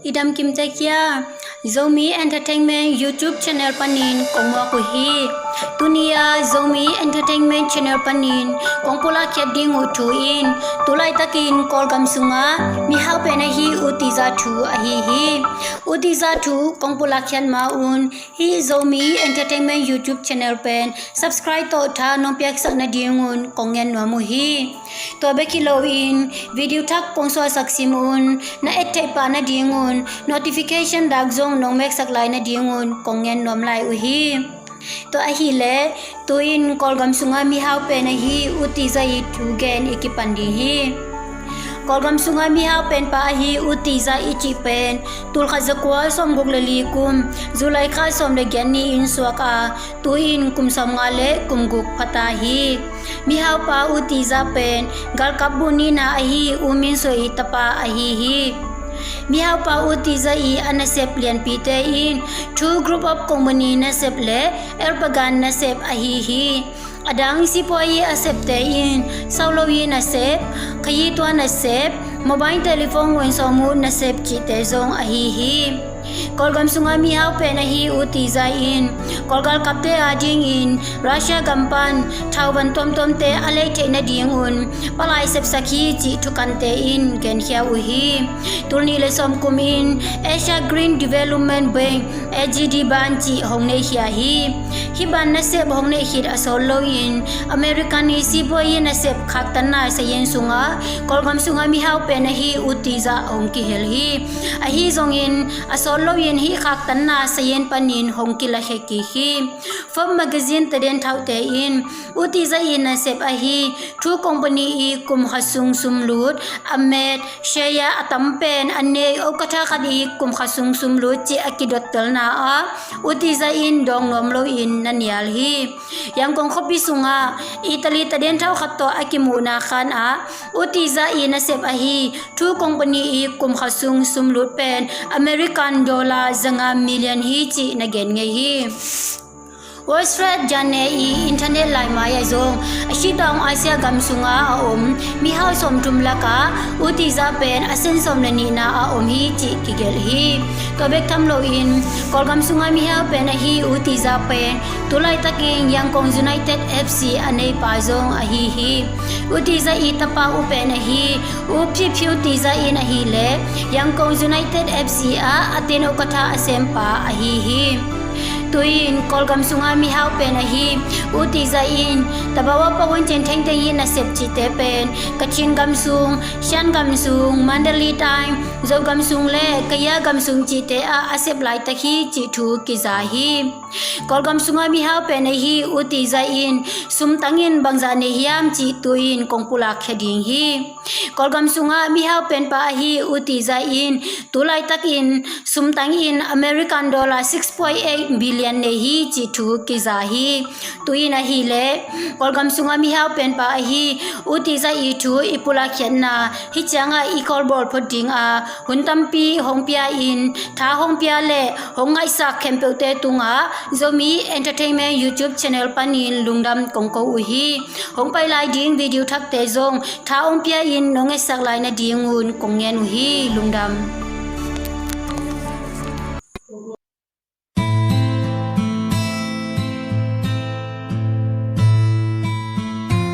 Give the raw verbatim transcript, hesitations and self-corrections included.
I dam kim tek hia? Zomi Entertainment YouTube channel panin kong muak uh hi. Tuni-a Zomi Entertainment channel panin kong pulak khiat ding uh thu in, tu laitakin Kawlgam sungah mihau pen ahi U Tiza thu ahi hi. U Tiza thu kong pulak khiat ma un, hih Zomi Entertainment YouTube channel pen subscribe tawh tha nong piaksak nadingun kong ngen nuam uh hi. Tua bek hi loin video thak kong suahsak sim un, na et theih pah nadingun, notification dak zong nong meksak lai nadingun kong ngen nuam lai uh hi. Tua ahileh, tu-in Kawlgam sungah mihau pen ahi U Tiza i thu gen i kipan ding hi. Kawlgam sungah mihau penpa ahi U Tiza i cih pen, tulkhat zakua sawmguk le li kum, July kha sawm le giat ni-in suak a, tu-in kum sawmnga le kum guk phata hi. Mihaupa U Tiza pen galkap buh nihna ahi U Min Swe i tapa ahi hi. Mihaupa U Tiza i a nasep lianpite in True Group of Company nasep le Erpagan nasep ahi hi. A dang sipuai i a septe in sau lo i nasep, khayi tua nasep, mobile telephone wen sawm uh nasep cihte zong ahi hi. Kawlgam sungah mihau pen ahi U Tiza in Kawlgalkapte adingin Russia gam pan thauvan tuamtuamte a lei theih nadingun palai sepsak hi cih thukante in genkhia uh hi. Tul nih le sawm kum in Asia Green Development Bank, A G D ban cih hong neihkhia hi. Hih ban nasep hong neih khit a sawt loin American i sipuai i nasep khaktanna sayen sungah Kawlgam sungah mihau pen ahi U Tiza hong kihel hi. Ahi zongin a sawt loin hih khaktanna sayen panin hong kilakhia kik hi. Forbes Magazine tadenthaute in U Tiza i nasep ahi True Company i kum khat sung sumlut a met, share a tam pen a nei okatha khat i kum khat sung sumlut cih a kidottelna ah U Tiza in dawng nuam loin na nial hi. Yangon khuapi sungah Italy tadenthaukhat tawh a kimuhna khan ah U Tiza i nasep ahi True Company i kum khat sung sumlut pen American dollar zanga million hi cih na gen ngei hi. Wall Street Journal i internet laimai ah zong a shitawng Asia gam sungah a om mihau sawmthum lakah U Tiza pen a sen sawm le nihna a om hi cih kigelh hi. Tua bek tham loin Kawlgam sungah mihau pen ahi U Tiza pen tu laitakin Yangon United F C a neipa zong ahi hi. U Tiza i tapa uh pen ahi U Phiphiu Tiza in ahileh Yangon United F C ah a ten okatha a sempa ahi hi. Tu-in Kawlgam sungah mihau pen ahi U Tiza in tabawa pawan cen thengteng i nasep cihte pen Kachin gam sung, Shan gam sung, Mandalay taing, Zogam sung le Kaya gam sung cihte ah a sep laitak hi cih thu kiza hi. Kawlgam sungah mihau pen ahi U Tiza in sumtangin bangzah nei hiam cih tu-in kong pulak khia ding hi. Kawlgam sungah mihau penpa ahi U Tiza in tu laitakin sumtangin American dollar six point eight billion nei hi cih thu kiza hi. Tu-in ahileh Kawlgam sungah mihau penpa ahi U Tiza i thu i pulak khiatna hih ciangah i kawlbawl phot ding a, hun tampi hong pia in, tha hong pia le hong ngaihsak khempeuhte tungah Zomi Entertainment YouTube channel panin lungdam kong ko uh hi. Hong pai lai ding video thakte zong tha hong pia in nong etsak lai nadingun kong ngen uh hi. Lungdam.